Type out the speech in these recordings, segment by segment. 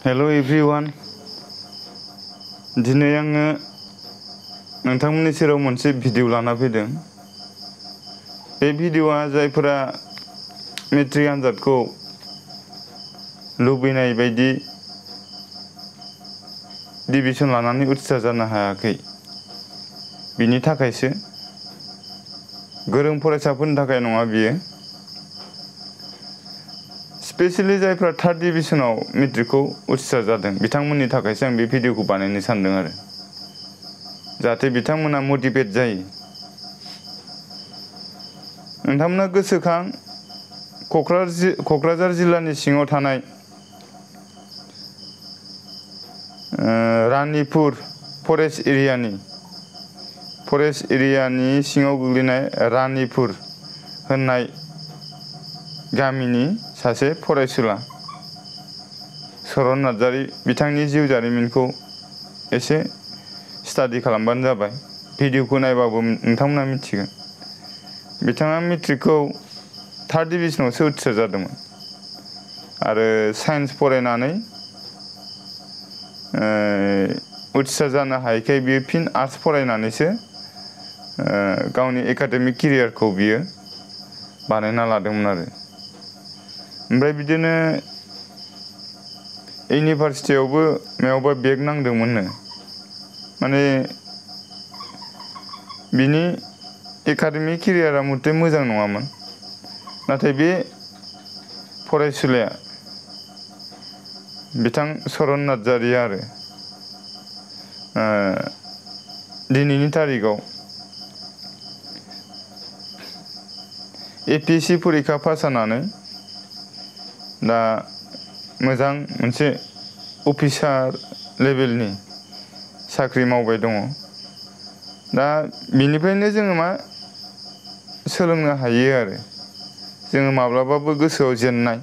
Hello everyone दिनै आङो नोंथांमोननि सेराव मोनसे भिडिअ लाना फैदों। बे भिडिअआ जायफोरा मेट्रिक आनजादखौ लुबैनाय बायदि डिभिजन लानानै उथ्रिसार जानो हायाखै बिनि थाखायसो, गोरों फरायसाफोरनि थाखाय नङा बियो। स्पेशली जायफ्रा थार्ड डिभिजनाव मेट्रिकखौ उथ्रिसार जादों बिथांमोननि थाखायसो आं बे भिडिअखौ बानायनो सानदों आरो जाहाथे बिथांमोना मटिभेट जायो। नोंथांमोना गोसोखां क'क्राझार जिल्लानि सिङाव थानाय रानिपुर फरेस्ट एरियानि सिङाव गोग्लैनाय रानिपुर होननाय गामिनि सासे फरायसुला सरन नार्जारि, बिथांनि जिउ जारिमिनखौ एसे स्टाडि खालामबानो जाबाय। भिडिअखौ नायबाबो नोंथांमोना मिथिगोन। बिथाङा मेट्रिकखौ थार्ड डिभिजनावसो उथ्रिसार जादोंमोन आरो साइन्स फरायनानै उथ्रिसार जानो हायैखाय बियो फिन आर्ट्स फरायनानैसो गावनि एकाडेमिक केरियारखौ बियो बानायना लादोंमोन आरो ओमफ्राय बिदिनो इउनिभारसिटियावबो मायावबा बेक नांदोंमोननो, माने बिनि एकाडेमिक केरियारा मथे मोजां नङामोन। नाथाय बे फरायसुलाया बिथां सरन नार्जारिया आरो दिनैनि तारिखाव APSC फरिखा पास जानानै दा मोजां मोनसे अफिसार लेभेलनि साख्रि मावबाय दङ। दा बिनिफ्रायनो जोङो मा सोलोंनो हायो आरो जोङो माब्लाबाबो गोसोआव जेननाय,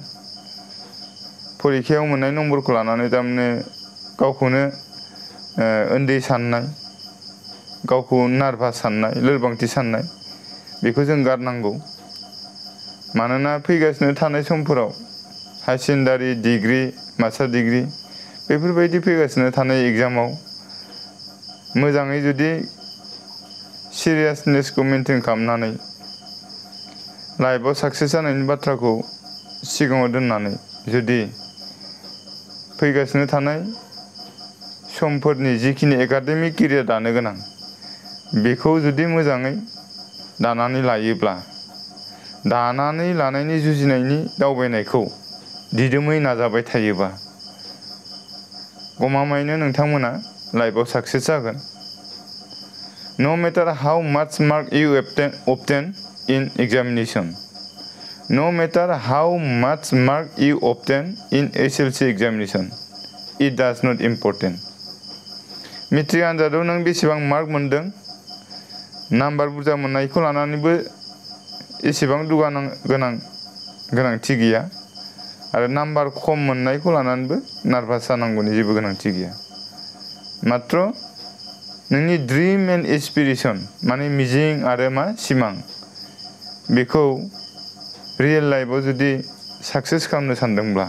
फरिखायाव मोननाय नम्बरखौ लानानै थारमाने गावखौनो उन्दै साननाय, गावखौ नार्भास साननाय, लोरबांथि साननाय, बेखौ जों गारनांगौ। मानोना फैगासिनो थानाय समफोराव higher secondary, degree, master degree बेफोरबायदि फैगासिनो थानाय एग्जामाव मोजाङै जुदि सिरियासनेसखौ मेनटेन खालामनानै लाइफआव साक्सेस जानायनि बाथ्राखौ सिगाङाव दोननानै जुदि फैगासिनो थानाय समफोरनि जिखिनि एकाडेमिक केरियार दानो गोनां बेखौ जुदि मोजाङै दानानै लायोब्ला, दानानै लानायनि जुजिनायनि दावबायनायखौ दिदोमै नाजाबाय थायोबा गमामायैनो नोंथांमोना लाइफआव साक्सेस जागोन। No matter how much mark you obtain in examination, no matter how much mark you obtain in SLC examination, it does not important. Matric आनजादाव नों बेसेबां मार्क मोनदों, नाम्बार बुरजा मोननायखौ लानानैबो एसेबां दुगा गोनांथि गैया आरो नाम्बार खम मोननायखौ लानानैबो नार्भास जानांगौनि जेबो गोनांथि गैया। मात्र नोंनि ड्रिम एन्ड एसपिरेसन माने मिजिं आरो सिमां बेखौ रियेल लाइफआव जुदि साक्सेस खालामनो सानदोंब्ला,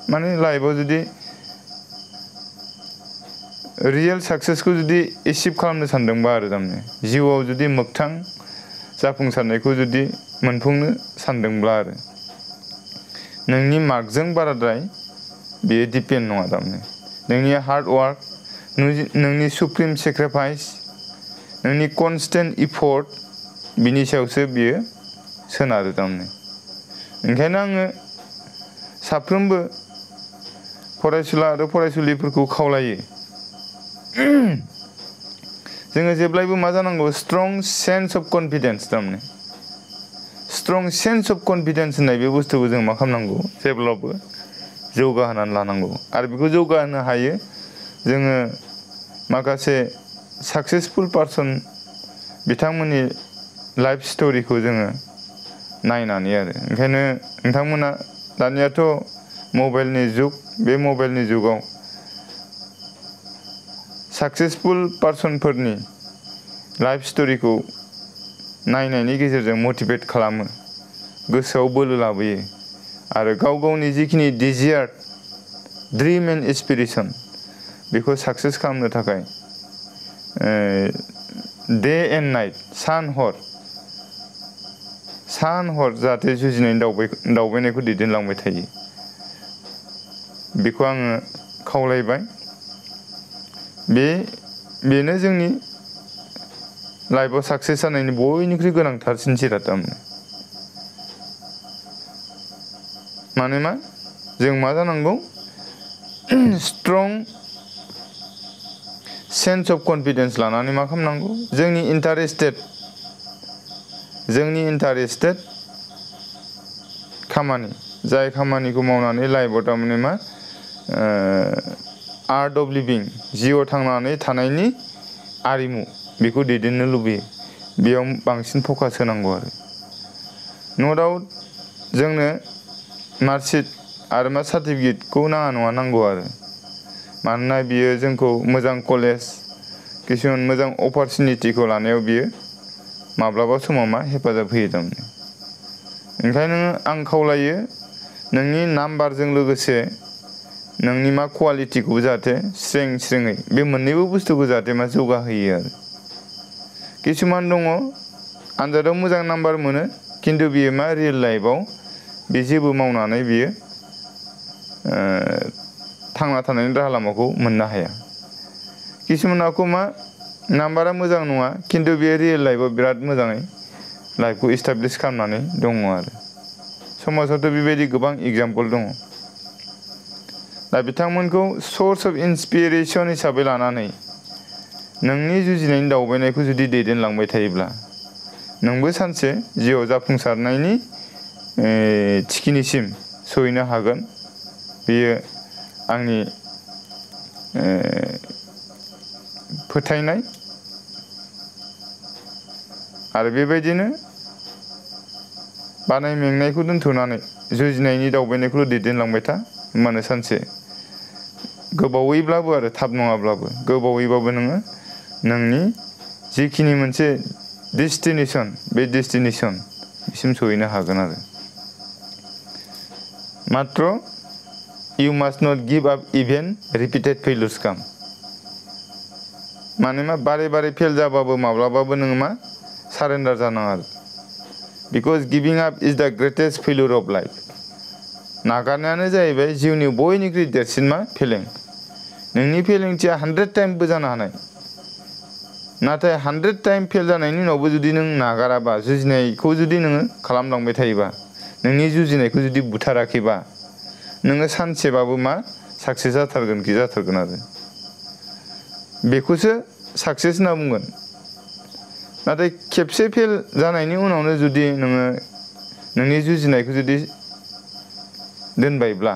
माने लाइफआव जुदि रियेल साक्सेसखौ जुदि एचिभ खालामनो सानदोंबा आरो थारमाने जिउआव जुदि मोगथां जाफुंसारनायखौ जुदि मोनफुंनो सानदोंब्ला आरो नोंनि मार्कजों बाराद्राय बेयो दिपेन्ड नङा। थारमाने नोंनि हार्ड वार्क, नोंनि सुप्रिम सेक्रिफाइस, नोंनि कनस्टेन्ट इफर्ट बिनि सायावसो बियो सोनारो। थारमाने ओंखायनो आङो साफ्रोमबो फरायसुला आरो फरायसुलिफोरखौ खावलायो जोङो जेब्लायबो मा जानांगौ, स्ट्रं सेन्स अफ कनफिडेन्स। थारमाने स्ट्रं सेन्स अफ कनफिडेन्स होननाय बे बुस्थुखौ जों मा खालामनांगौ, जेब्लाबो जौगाहोनानै लानांगौ। आरो बेखौ जौगाहोनो हायो जोङो माखासे साक्सेसफुल पार्सन बिथांमोननि लाइफ स्ट'रिखौ जोङो नायनानै आरो ओंखायनो नोंथांमोना दानियाथ' मबाइलनि जुग, बे मबाइलनि जुगाव साक्सेसफुल पार्सनफोरनि लाइफ स्ट'रिखौ नायनायनि गेजेरजों मटिभेट खालामो, गोसोआव बोलो लाबोयो आरो गाव गावनि जिखिनि डिजायार ड्रिम एन्ड एसपिरेसन बेखौ साक्सेस खालामनो थाखाय डे एन्ड नाइट सान हर जाहाथे जुजिनायनि दावबायनायखौ दैदेनलांबाय थायो बेखौ आङो खावलायबाय। बेनो जोंनि लाइफआव साक्सेस जानायनि बयनिख्रुइ गोनांथारसिन जिराद मानोना जों मा जानांगौ स्ट्रं सेन्स अफ कनफिडेन्स लानानै मा खालामनांगौ जोंनि इन्टारेस्टेड खामानि जाय खामानिखौ मावनानै लाइफआव थारमाने मा आर्ट अफ लिभिं जिउआव थांनानै थानायनि आरिमु बेखौ दैदेननो लुबैयो बेयाव बांसिन फकास होनांगौ आरो नो डाउट जोंनो मार्कशीट आरो मा सार्टिफिकेटखौ नाङा नङा नांगौ आरो मानोना बियो जोंखौ मोजां कलेज किसुमान मोजां अपरचुनिटिखौ लानायाव बियो माब्लाबा समाव मा हेफाजाब होयो थारमाने ओंखायनो आं खावलायो नोंनि नाम्बारजों लोगोसे नोंनि मा क्वालिटिखौबो जाहाथे स्रेङै बे मोननैबो बुस्थुखौ जाहाथे मा जौगाहोयो आरो किसुमान दङ आनजादाव मोजां नाम्बार मोनो खिन्थु बियो मा रियेल लाइफआव बे जेबो मावनानै बियो थांना थानायनि राहा लामाखौ मोननो हाया किसुमानखौ मा नाम्बारा मोजां नङा खिन्थु बेयो रियेल लाइफआव बिराद मोजाङै लाइफखौ इस्टाब्लिश खालामनानै दङ आरो समाजावथ' बेबायदि गोबां एग्जाम्पल दङ दा बिथांमोनखौ सर्स अफ इन्सपिरेसन हिसाबै लानानै नोंनि जुजिनायनि दावबायनायखौ जुदि दैदेनलांबाय थायोब्ला नोंबो सानसे जिउआव जाफुंसारनायनि थिखिनिसिम सहैनो हागोन बेयो आंनि फोथायनाय आरो बेबायदिनो बानाय मेंनायखौ दोनथ'नानै जुजिनायनि दावबायनायखौ दैदेनलांबाय था होमबानो सानसे गोबावैब्लाबो आरो थाब नङाब्लाबो गोबावैबाबो नोङो नोंनि जिखिनि मोनसे डेस्टिनेसन बे डेस्टिनेसनसिम सहैनो हागोन आरो मात्र you must not give up even repeated failures come मानोना बारे फेल जाबाबो माब्लाबाबो नोङो मा सारेन्डार जानाङा आरो because giving up is the greatest failure of life नागारनायानो जाहैबाय जिउनि बयनिख्रुइ देरसिन मा फेलें नोंनि फेलेंथिया 100 टाइमबो जानो हानाय नाथाय 100 टाइम फेल जानायनि उनावबो जुदि नों नागाराबा जुजिनायखौ जुदि नोङो खालामलांबाय थायोबा नोंनि जुजिनायखौ जुदि बुथाराखैबा नोङो सानसेबाबो मा साक्सेस जाथारगोन आरो बेखौसो साक्सेस होनना बुंगोन नाथाय खेबसे फेल जानायनि उनावनो जुदि नोङो नोंनि जुजिनायखौ जुदि दोनबायब्ला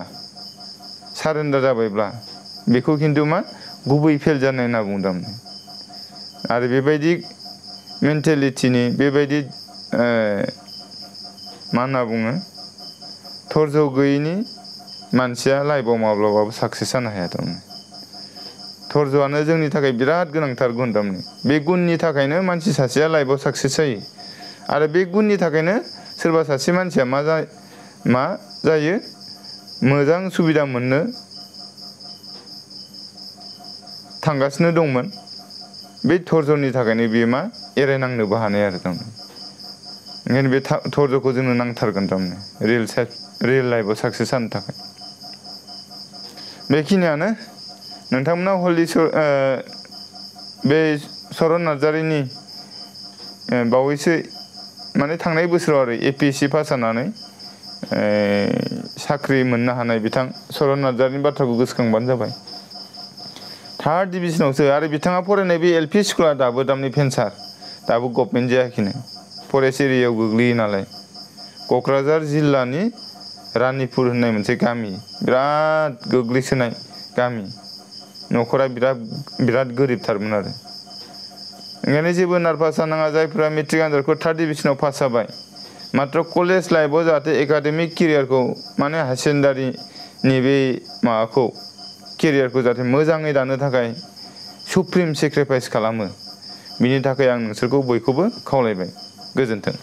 सारेन्डार जाबायब्ला बेखौ खिन्थु मा गुबै फेल जानाय होनना बुंदों आरो बेबायदि मेन्टेलिटिनि बेबायदि मा होनना बुङो धर्ज गैयैनि मानसिया लाइफआव माब्लाबाबो साक्सेस जानो हाया थारमाने धर्जआनो जोंनि थाखाय बिराद गोनांथार गुन थारमाने बे गुननि थाखायनो मानसि सासेया लाइफआव साक्सेस जायो आरो बे गुननि थाखायनो सोरबा सासे मानसिया मा जायो मोजां सुबिदा मोननो थांगासिनो दंमोन बे धर्जनि थाखायनो बियो मा एरायनांनोबो हानाय आरो थारमाने ओंखायनो बे धर्जखौ जोंनो नांथारगोन थारमाने रियेल लाइफआव साक्सेस जानो थाखाय बेखिनियानो नोंथांमोना बे सरन नार्जारिनि बावैसो माने थांनाय बोसोराव आरो APSC पास जानानै साख्रि मोननो हानाय बिथां सरन नार्जारिनि बाथ्राखौ गोसोखांबानो जाबाय 3rd डिभिजनावसो आरो बिथाङा फरायनाय बे LP स्कुला दाबो दामनि भेन्सार दाबो गभर्नमेन्ट जायाखैनो फरेस्ट एरियायाव गोग्लैयो नालाय क'क्राझार जिल्लानि रानिपुर होननाय मोनसे गामि बिराद गोग्लैसोनाय गामि न'खरा बिराद गोरिबथारमोन आरो ओंखायनो जेबो नार्भास जानाङा जायफोरा मेट्रिक आनजादखौ 3rd डिभिजनाव पास जाबाय मात्र कलेज लाइफआव जाहाथे एकाडेमिक केरियारखौ माने हायार सेकेन्डारिनि बे माबाखौ केरियारखौ जाहाथे मोजाङै दानो थाखाय सुप्रिम सेक्रिफाइस खालामो बिनि थाखाय आं नोंसोरखौ बयखौबो खावलायबाय गोजोन्थों।